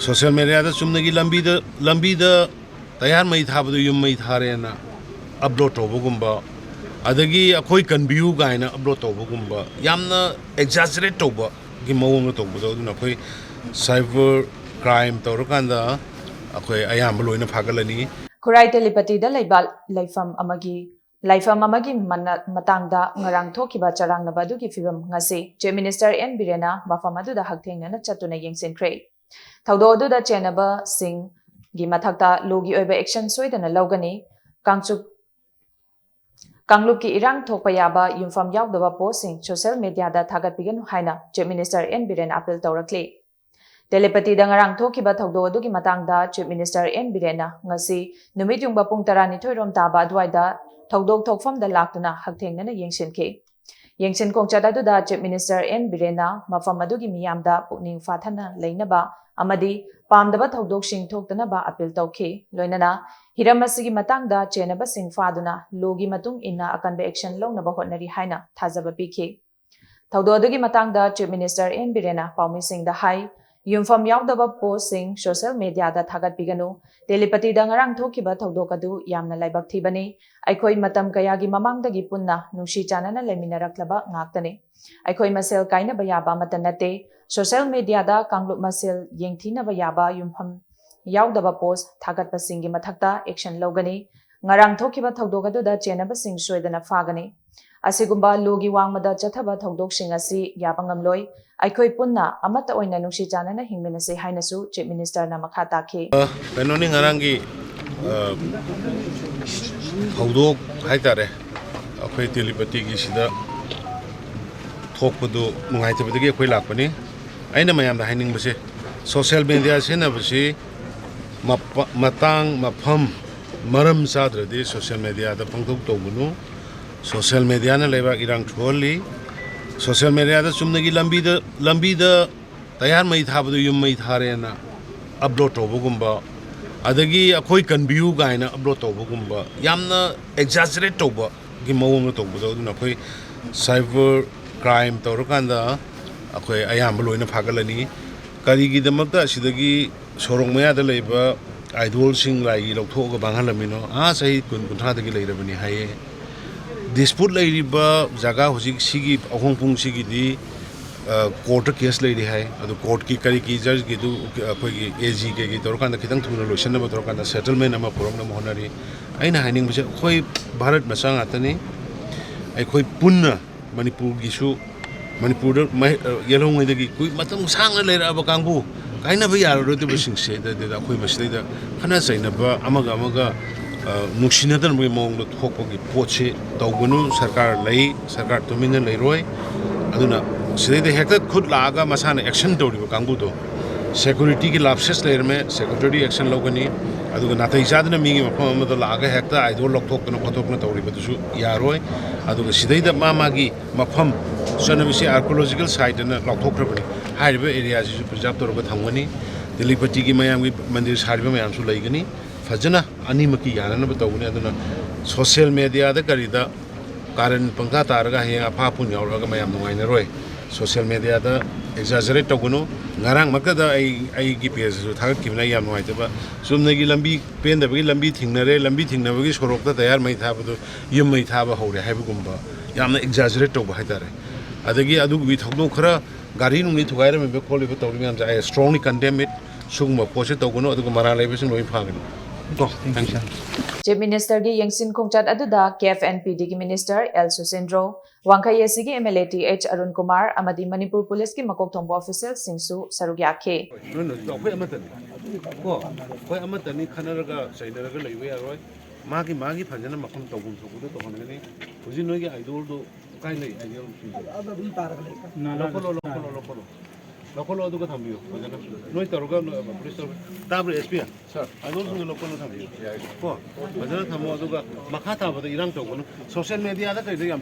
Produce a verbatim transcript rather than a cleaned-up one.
Social ꯃꯦꯗꯤꯌꯥꯗ ꯆꯨꯝꯅꯒꯤ ꯂꯝꯕꯤꯗ ꯂꯝꯕꯤꯗ ꯇꯌꯥꯔ ꯃꯩ ꯊꯥꯕꯗꯣ ꯌꯨꯝ ꯃꯩ ꯊꯥꯔꯦꯅ ꯑꯞꯂꯣꯗ ꯇꯧꯕꯒꯨꯝꯕ, ꯑꯗꯒꯤ ꯑꯩꯈꯣꯏ ꯀꯟꯕꯤꯌꯨ ꯀꯥꯏꯅ ꯑꯞꯂꯣꯗ ꯇꯧꯕꯒꯨꯝꯕ, ꯌꯥꯝꯅ ꯑꯦꯛꯖꯥꯖꯔꯦꯠ ꯇꯧꯕꯒꯤ ꯃꯑꯣꯡꯗ ꯇꯧꯕꯗꯣ, ꯑꯗꯨꯅ ꯑꯩꯈꯣꯏ ꯁꯥꯏꯕꯔ ꯀ꯭ꯔꯥꯏꯝ ꯇꯧꯔꯀꯥꯟꯗ ꯑꯩꯈꯣꯏ ꯑꯌꯥꯝꯕ ꯂꯣꯏꯅ ꯐꯥꯒꯠꯂꯅꯤ꯫ ꯈꯨꯔꯥꯏ ꯇꯦꯂꯤꯄꯇꯤꯗ ꯂꯩꯕ ꯂꯩꯐꯝ ꯑꯃꯒꯤ ꯂꯥꯏꯐꯝ ꯑꯃꯒꯤ ꯃꯅ-, ꯃꯇꯥꯡꯗ ꯉꯔꯥꯡ ꯊꯣꯛꯈꯤꯕ ꯆꯔꯥꯡꯅꯕ ꯑꯗꯨꯒꯤ ꯐꯤꯕꯝ ꯉꯁꯤ ꯆꯤꯐ ꯃꯤꯅꯤꯁꯇꯔ ꯑꯦꯟ ꯕꯤꯔꯦꯟꯅ ꯃꯐꯝ ꯑꯗꯨꯗ ꯍꯛꯊꯦꯡꯅꯅ ꯆꯠꯇꯨꯅ ꯌꯦꯡꯁꯤꯟꯈ꯭ꯔꯦ꯫ ꯊꯧꯗꯣꯛ ꯑꯗꯨꯗ ꯆꯦꯟꯅꯕꯁꯤꯡꯒꯤ ꯃꯊꯛꯇ ꯂꯣꯒꯤ ꯑꯣꯏꯕ ꯑꯦꯛꯁꯟ ꯁꯣꯏꯗꯅ ꯂꯧꯒꯅꯤ꯫ ꯀꯥꯡꯆꯨꯞ, ꯀꯥꯡꯂꯨꯞꯀꯤ ꯏꯔꯥꯡ ꯊꯣꯛꯄ ꯌꯥꯕ ꯌꯨꯝꯐꯝ ꯌꯥꯎꯗꯕ ꯄꯣꯁꯁꯤꯡ ꯁꯣꯁꯦꯜ ꯃꯦꯗꯤꯌꯥꯗ ꯊꯥꯒꯠꯄꯤꯒꯅꯨ ꯍꯥꯏꯅ ꯆꯤꯐ ꯃꯤꯅꯤꯁꯇꯔ ꯑꯦꯟ ꯕꯤꯔꯦꯟꯅ ꯑꯄꯤꯜ ꯇꯧꯔꯛꯂꯤ꯫ ꯇꯦꯂꯤꯄꯇꯤꯗ ꯉꯔꯥꯡ ꯊꯣꯛꯈꯤꯕ ꯊꯧꯗꯣꯛ ꯑꯗꯨꯒꯤ ꯃꯇꯥꯡꯗ ꯆꯤꯐ ꯃꯤꯅꯤꯁꯇꯔ ꯑꯦꯟ ꯕꯤꯔꯦꯟꯅ ꯉꯁꯤ ꯅꯨꯃꯤꯠ ꯌꯨꯡꯕ ꯄꯨꯡ ꯇꯔꯥꯅꯤꯊꯣꯏ ꯔꯣꯝ ꯇꯥꯕ ꯑꯗꯨꯋꯥꯏꯗ ꯊꯧꯗꯣꯛ ꯊꯣꯛꯐꯝꯗ ꯂꯥꯛꯇꯨꯅ ꯍꯛꯊꯦꯡꯅꯅ ꯌꯦꯡꯁꯤꯟꯈꯤ꯫ ꯌꯦꯡꯁꯤꯟ ꯈꯣꯡꯆꯠ ꯑꯗꯨꯗ ꯆꯤꯐ ꯃꯤꯅꯤꯁꯇꯔ ꯑꯦꯟ ꯕꯤꯔꯦꯟꯅ ꯃꯐꯝ ꯑꯗꯨꯒꯤ ꯃꯤꯌꯥꯝꯗ ꯄꯨꯛꯅꯤꯡ ꯐꯥꯊꯅ ꯂꯩꯅꯕ ꯑꯃꯗꯤ ꯄꯥꯝꯗꯕ ꯊꯧꯗꯣꯛꯁꯤꯡ ꯊꯣꯛꯇꯅꯕ ꯑꯄꯤꯜ ꯇꯧꯈꯤ꯫ ꯂꯣꯏꯅꯅ ꯍꯤꯔꯝ ꯑꯁꯤꯒꯤ ꯃꯇꯥꯡꯗ ꯆꯦꯟꯅꯕꯁꯤꯡ ꯐꯥꯗꯨꯅ ꯂꯣꯒꯤ ꯃꯇꯨꯡ ꯏꯟꯅ ꯑꯀꯟꯕ ꯑꯦꯛꯁꯟ ꯂꯧꯅꯕ ꯍꯣꯠꯅꯔꯤ ꯍꯥꯏꯅ ꯊꯥꯖꯕ ꯄꯤꯈꯤ꯫ ꯊꯧꯗꯣꯛ ꯑꯗꯨꯒꯤ ꯃꯇꯥꯡꯗ ꯆꯤꯐ ꯃꯤꯅꯤꯁꯇꯔ ꯑꯦꯟ ꯕꯤꯔꯦꯟꯅ ꯄꯥꯎꯃꯤꯁꯤꯡꯗ ꯍꯥꯏ, ꯌꯨꯝꯐꯝ ꯌꯥꯎꯗꯕ ꯄꯣꯁꯁꯤꯡ ꯁꯣꯁꯦꯜ ꯃꯦꯗꯤꯌꯥꯗ ꯊꯥꯒꯠꯄꯤꯒꯅꯨ꯫ ꯇꯦꯂꯤꯄꯇꯤꯗ ꯉꯔꯥꯡ ꯊꯣꯛꯈꯤꯕ ꯊꯧꯗꯣꯛ ꯑꯗꯨ ꯌꯥꯝꯅ ꯂꯥꯏꯕꯛ ꯊꯤꯕꯅꯤ꯫ ꯑꯩꯈꯣꯏ ꯃꯇꯝ ꯀꯌꯥꯒꯤ ꯃꯃꯥꯡꯗꯒꯤ ꯄꯨꯟꯅ ꯅꯨꯡꯁꯤ ꯆꯥꯟꯅꯅ ꯂꯩꯃꯤꯟꯅꯔꯛꯂꯕ ꯉꯥꯛꯇꯅꯤ꯫ ꯑꯩꯈꯣꯏ ꯃꯁꯦꯜ ꯀꯥꯏꯅꯕ ꯌꯥꯕ ꯑꯃꯠꯇ ꯅꯠꯇꯦ꯫ ꯁꯣꯁꯦꯜ ꯃꯦꯗꯤꯌꯥꯗ ꯀꯥꯡꯂꯨꯞ ꯃꯁꯦꯜ ꯌꯦꯡꯊꯤꯅꯕ ꯌꯥꯕ ꯌꯨꯝꯐꯝ ꯌꯥꯎꯗꯕ ꯄꯣꯁ ꯊꯥꯒꯠꯄꯁꯤꯡꯒꯤ ꯃꯊꯛꯇ ꯑꯦꯛꯁꯟ ꯂꯧꯒꯅꯤ꯫ ꯉꯔꯥꯡ ꯊꯣꯛꯈꯤꯕ ꯊꯧꯗꯣꯛ ꯑꯗꯨꯗ ꯆꯦꯟꯅꯕꯁꯤꯡ ꯁꯣꯏꯗꯅ ꯐꯥꯒꯅꯤ꯫ ꯑꯁꯤꯒꯨꯝꯕ ꯂꯣꯒꯤ ꯋꯥꯡꯃꯗ ꯆꯠꯊꯕ ꯊꯧꯗꯣꯛꯁꯤꯡ ꯑꯁꯤ ꯌꯥꯕ ꯉꯝꯂꯣꯏ꯫ ꯑꯩꯈꯣꯏ ꯄꯨꯟꯅ ꯑꯃꯠꯇ ꯑꯣꯏꯅ ꯅꯨꯡꯁꯤ ꯆꯥꯟꯅꯅ ꯍꯤꯡꯃꯤꯟꯅꯁꯤ ꯍꯥꯏꯅꯁꯨ ꯆꯤꯐ ꯃꯤꯅꯤꯁꯇꯔꯅ ꯃꯈꯥ ꯇꯥꯈꯤ꯫ ꯑ, ꯀꯩꯅꯣꯅꯤ, ꯉꯔꯥꯡꯒꯤ, ꯑ, ꯊꯧꯗꯣꯛ ꯍꯥꯏꯇꯥꯔꯦ, ꯑꯩꯈꯣꯏ ꯇꯦꯂꯤꯄꯇꯤꯒꯤ ꯁꯤꯗ ꯊꯣꯛꯄꯗꯨ ꯅꯨꯡꯉꯥꯏꯇꯕꯗꯒꯤ ꯑꯩꯈꯣꯏ ꯂꯥꯛꯄꯅꯤ꯫ ꯑꯩꯅ ꯃꯌꯥꯝꯗ ꯍꯥꯏꯅꯤꯡꯕꯁꯦ, ꯁꯣꯁꯦꯜ ꯃꯦꯗꯤꯌꯥ ꯁꯤꯖꯤꯟꯅꯕꯁꯤ ꯃꯄ-, ꯃꯇꯥꯡ, ꯃꯐꯝ, ꯃꯔꯝ ꯆꯥꯗ꯭ꯔꯗꯤ ꯁꯣꯁꯦꯜ ꯃꯦꯗꯤꯌꯥꯗ ꯄꯪꯇꯧ ꯇꯧꯒꯅꯨ꯫ ꯁꯣꯁꯦꯜ ꯃꯦꯗꯤꯌꯥꯅ ꯂꯩꯕꯥꯛ ꯏꯔꯥꯡ ꯊꯣꯛꯍꯜꯂꯤ꯫ ꯁꯣꯁꯦꯜ ꯃꯦꯗꯤꯌꯥꯗ ꯆꯨꯝꯅꯒꯤ ꯂꯝꯕꯤꯗ, ꯂꯝꯕꯤꯗ ꯇꯌꯥꯔ ꯃꯩ ꯊꯥꯕꯗꯨ ꯌꯨꯝ ꯃꯩ ꯊꯥꯔꯦꯅ ꯑꯞꯂꯣꯗ ꯇꯧꯕꯒꯨꯝꯕ, ꯑꯗꯒꯤ ꯑꯩꯈꯣꯏ ꯀꯟꯕꯤꯌꯨ ꯀꯥꯏꯅ ꯑꯞꯂꯣꯗ ꯇꯧꯕꯒꯨꯝꯕ, ꯌꯥꯝꯅ ꯑꯦꯛꯖꯥꯖꯔꯦꯠ ꯇꯧꯕꯒꯤ ꯃꯑꯣꯡꯗ ꯇꯧꯕꯗꯣ, ꯑꯗꯨꯅ ꯑꯩꯈꯣꯏ ꯁꯥꯏꯕꯔ ꯀ꯭ꯔꯥꯏꯝ ꯇꯧꯔꯀꯥꯟꯗ ꯑꯩꯈꯣꯏ ꯑꯌꯥꯝꯕ ꯂꯣꯏꯅ ꯐꯥꯒꯠꯂꯅꯤ꯫ ꯀꯔꯤꯒꯤꯗꯃꯛꯇ ꯑꯁꯤꯗꯒꯤ ꯁꯣꯔꯣꯛ ꯃꯌꯥꯗ ꯂꯩꯕ ꯑꯥꯏꯗꯣꯜꯁꯤꯡ ꯂꯥꯏꯒꯤ ꯂꯧꯊꯣꯛꯑꯒ ꯃꯥꯡꯍꯜꯂꯝꯃꯤꯅꯣ? ꯑꯥ, ꯆꯍꯤ ꯀꯨꯟ ꯀꯨꯟꯊ꯭ꯔꯥꯗꯒꯤ ꯂꯩꯔꯕꯅꯤ ꯍꯥꯏꯌꯦ꯫ ꯗꯤꯁꯄ꯭ꯌꯨꯠ ꯂꯩꯔꯤꯕ ꯖꯒꯥ ꯍꯧꯖꯤꯛ ꯁꯤꯒꯤ ꯑꯍꯣꯡꯄꯨꯡꯁꯤꯒꯤꯗꯤ, ꯑ, ꯀꯣꯔꯠꯇ ꯀꯦꯁ ꯂꯩꯔꯤ ꯍꯥꯏ꯫ ꯑꯗꯨ ꯀꯣꯔꯠꯀꯤ ꯀꯔꯤꯒꯤ ꯖꯖꯀꯤꯗꯨ ꯑꯩꯈꯣꯏꯒꯤ ꯑꯦ ꯖꯤ ꯀꯩꯀꯩ ꯇꯧꯔꯀꯥꯟꯗ ꯈꯤꯇꯪ ꯊꯨꯅ ꯂꯣꯏꯁꯤꯟꯅꯕ ꯇꯧꯔꯀꯥꯟꯗ ꯁꯦꯇꯜꯃꯦꯟ ꯑꯃ ꯄꯨꯔꯛꯅꯕ ꯍꯣꯠꯅꯔꯤ꯫ ꯑꯩꯅ ꯍꯥꯏꯅꯤꯡꯕꯁꯦ, ꯑꯩꯈꯣꯏ ꯚꯥꯔꯠ ꯃꯆꯥ ꯉꯥꯛꯇꯅꯤ꯫ ꯑꯩꯈꯣꯏ ꯄꯨꯟꯅ ꯃꯅꯤꯄꯨꯔꯒꯤꯁꯨ, ꯃꯅꯤꯄꯨꯔꯗ ꯃꯍ-, ꯑ, ꯌꯦꯜꯍꯧꯉꯩꯗꯒꯤ ꯀꯨꯏ-, ꯃꯇꯝ ꯁꯥꯡꯅ ꯂꯩꯔꯛꯑꯕ ꯀꯥꯡꯕꯨ, ꯀꯥꯏꯅꯕ ꯌꯥꯔꯔꯣꯏꯗꯕꯁꯤꯡꯁꯦ, ꯑꯗꯨꯗ ꯑꯩꯈꯣꯏ ꯃꯁꯤꯗꯩꯗ ꯈꯠꯅ ꯆꯩꯅꯕ, ꯑꯃꯒ ꯑꯃꯒ, ꯑ, ꯅꯨꯡꯁꯤꯅꯗꯅꯕꯒꯤ ꯃꯑꯣꯡꯗ ꯊꯣꯛꯄꯒꯤ ꯄꯣꯠꯁꯤ ꯇꯧꯒꯅꯨ꯫ ꯁꯔꯀꯥꯔ ꯂꯩ, ꯁꯔꯀꯥꯔ ꯇꯨꯃꯤꯟꯅ ꯂꯩꯔꯣꯏ꯫ ꯑꯗꯨꯅ ꯁꯤꯗꯩꯗ ꯍꯦꯛꯇ ꯈꯨꯠ ꯂꯥꯛꯑꯒ ꯃꯁꯥꯅ ꯑꯦꯛꯁꯟ ꯇꯧꯔꯤꯕ ꯀꯥꯡꯕꯨꯗꯣ, ꯁꯦꯀ꯭ꯌꯨꯔꯤꯇꯤꯒꯤ ꯂꯥꯞꯁꯦꯁ ꯂꯩꯔꯝꯃꯦ, ꯁꯦꯀ꯭ꯌꯨꯔꯤꯇꯤ ꯑꯦꯛꯁꯟ ꯂꯧꯒꯅꯤ꯫ ꯑꯗꯨꯒ ꯅꯥꯇꯩ ꯆꯥꯗꯅ ꯃꯤꯒꯤ ꯃꯐꯝ ꯑꯃꯗ ꯂꯥꯛꯑꯒ ꯍꯦꯛꯇ ꯑꯥꯏꯗꯣꯜ ꯂꯧꯊꯣꯛꯇꯅ ꯈꯣꯠꯇꯣꯛꯇꯅ ꯇꯧꯔꯤꯕꯗꯨꯁꯨ ꯌꯥꯔꯣꯏ꯫ ꯑꯗꯨꯒ ꯁꯤꯗꯩꯗ ꯃꯥ ꯃꯥꯒꯤ ꯃꯐꯝ, ꯆꯠꯅꯕꯤꯁꯦ ꯑꯥꯔꯀꯤꯑꯣꯂꯣꯖꯤꯀꯦꯜ ꯁꯥꯏꯠ ꯑꯅ ꯂꯥꯎꯊꯣꯛꯈ꯭ꯔꯕꯅꯤ꯫ ꯍꯥꯏꯔꯤꯕ ꯑꯦꯔꯤꯌꯥꯁꯤꯁꯨ ꯄ꯭ꯔꯤꯖꯥꯕ ꯇꯧꯔꯒ ꯊꯝꯒꯅꯤ꯫ ꯇꯤꯂꯤꯄꯇꯤꯒꯤ ꯃꯌꯥꯝꯒꯤ ꯃꯟꯗꯤꯔ ꯁꯥꯔꯤꯕ ꯃꯌꯥꯝꯁꯨ ꯂꯩꯒꯅꯤ꯫ ꯐꯖꯅ ꯑꯅꯤꯃꯛꯀꯤ ꯌꯥꯅꯅꯕ ꯇꯧꯒꯅꯤ꯫ ꯑꯗꯨꯅ ꯁꯣꯁꯤꯌꯦꯜ ꯃꯦꯗꯤꯌꯥꯗ ꯀꯔꯤꯗ ꯀꯥꯔꯟ ꯄꯪꯇꯥ ꯇꯥꯔꯒ ꯍꯌꯦꯡ ꯑꯐꯥ ꯑꯄꯨꯟ ꯌꯥꯎꯔꯛꯑꯒ ꯃꯌꯥꯝ ꯅꯨꯡꯉꯥꯏꯅꯔꯣꯏ꯫ ꯁꯣꯁꯤꯌꯦꯜ ꯃꯦꯗꯤꯌꯥꯗ ꯑꯦꯛꯖꯥꯖꯔꯦꯠ ꯇꯧꯒꯅꯨ꯫ ꯉꯔꯥꯡꯃꯛꯇꯗ ꯑꯩ ꯑꯩꯒꯤ ꯄꯦꯖꯇꯁꯨ ꯊꯥꯒꯠꯈꯤꯕꯅ ꯑꯩ ꯌꯥꯝ ꯅꯨꯡꯉꯥꯏꯇꯕ꯫ ꯆꯨꯝꯅꯒꯤ ꯂꯝꯕꯤ ꯄꯦꯟꯗꯕꯒꯤ ꯂꯝꯕꯤ ꯊꯤꯡꯅꯔꯦ, ꯂꯝꯕꯤ ꯊꯤꯡꯅꯕꯒꯤ ꯁꯣꯔꯣꯛꯇ ꯇꯌꯥꯔ ꯃꯩ ꯊꯥꯕꯗꯣ ꯌꯨꯝ ꯃꯩ ꯊꯥꯕ ꯍꯧꯔꯦ ꯍꯥꯏꯕꯒꯨꯝꯕ ꯌꯥꯝꯅ ꯑꯦꯛꯖꯥꯖꯔꯦꯠ ꯇꯧꯕ ꯍꯥꯏꯇꯥꯔꯦ꯫ ꯑꯗꯒꯤ ꯑꯗꯨꯒꯤ ꯊꯧꯗꯣꯛ ꯈꯔ, ꯒꯥꯔꯤ ꯅꯨꯡꯂꯤ ꯊꯨꯒꯥꯏꯔꯝꯃꯤꯕ ꯈꯣꯠꯂꯤꯕ ꯇꯧꯔꯤ ꯃꯌꯥꯝꯁꯦ, I strongly condemn it꯫ ꯁꯤꯒꯨꯝꯕ ꯄꯣꯠꯁꯦ ꯇꯧꯒꯅꯨ, ꯑꯗꯨꯒ ꯃꯔꯥꯜ ꯂꯩꯕꯁꯤꯡ ꯂꯣꯏ ꯐꯥꯒꯅꯤ꯫ ꯀꯣ? Thank you, sir꯫ Chief Minister ꯒꯤ ꯌꯦꯡꯁꯤꯟ ꯈꯣꯡꯆꯠ ꯑꯗꯨꯗ K F N P D ꯒꯤ Minister L ꯁꯨꯆꯤꯟꯗ꯭ꯔꯣ, ꯋꯥꯡꯈꯩ A C ꯒꯤ M L A T H Arun Kumar ꯑꯃꯗꯤ ꯃꯅꯤꯄꯨꯔ ꯄꯨꯂꯤꯁꯀꯤ ꯃꯀꯣꯛ ꯊꯣꯡꯕ official ꯁꯤꯡꯁꯨ ꯁꯔꯨꯛ ꯌꯥꯈꯤ꯫ ꯅꯣꯏ, ꯅꯣꯏ, ꯑꯩꯈꯣꯏ ꯑꯃꯠꯇꯅꯤ꯫ ꯀꯣ? ꯑꯩꯈꯣꯏ ꯑꯃꯠꯇꯅꯤ, ꯈꯠꯅꯔꯒ ꯆꯩꯅꯔꯒ ꯂꯩꯕ ꯌꯥꯔꯣꯏ꯫ ꯃꯥꯒꯤ, ꯃꯥꯒꯤ ꯐꯖꯅ ꯃꯐꯝ ꯇꯧꯐꯝ ꯊꯣꯛꯄꯗ ꯇꯧꯍꯟꯒꯅꯤ꯫ ꯍꯧꯖꯤꯛ ꯅꯣꯏꯒꯤ ꯑꯥꯏꯗꯣꯜꯗꯣ ꯀꯥꯏ ꯂꯩ? ꯑꯥꯏꯗꯣꯜ ꯂꯧꯈꯠꯂꯣ, ꯂꯧꯈꯠꯂꯣ, ꯂꯧꯈꯠꯂꯣ꯫ ꯂꯧꯈꯠꯂꯣ, ꯑꯗꯨꯒ ꯊꯝꯕꯤꯌꯨ ꯐꯖꯅ꯫ ꯅꯣꯏ ꯇꯧꯔꯒ, ꯅꯣꯏ ꯄꯨꯂꯤꯁ ꯇꯧꯔꯒ꯫ ꯇꯥꯕ꯭ꯔꯣ, S P? Sir꯫ ꯑꯥꯏꯗꯣꯜꯁꯤꯡꯗꯣ ꯂꯧꯈꯠꯂꯣ ꯊꯝꯕꯤꯌꯨ꯫ ꯀꯣ? ꯐꯖꯅ ꯊꯝꯃꯣ, ꯑꯗꯨꯒ ꯃꯈꯥ ꯇꯥꯕꯗ ꯏꯔꯥꯡ ꯇꯧꯒꯅꯨ꯫ ꯁꯣꯁꯤꯌꯦꯜ ꯃꯦꯗꯤꯌꯥꯗ ꯀꯩꯗ ꯌꯥꯝ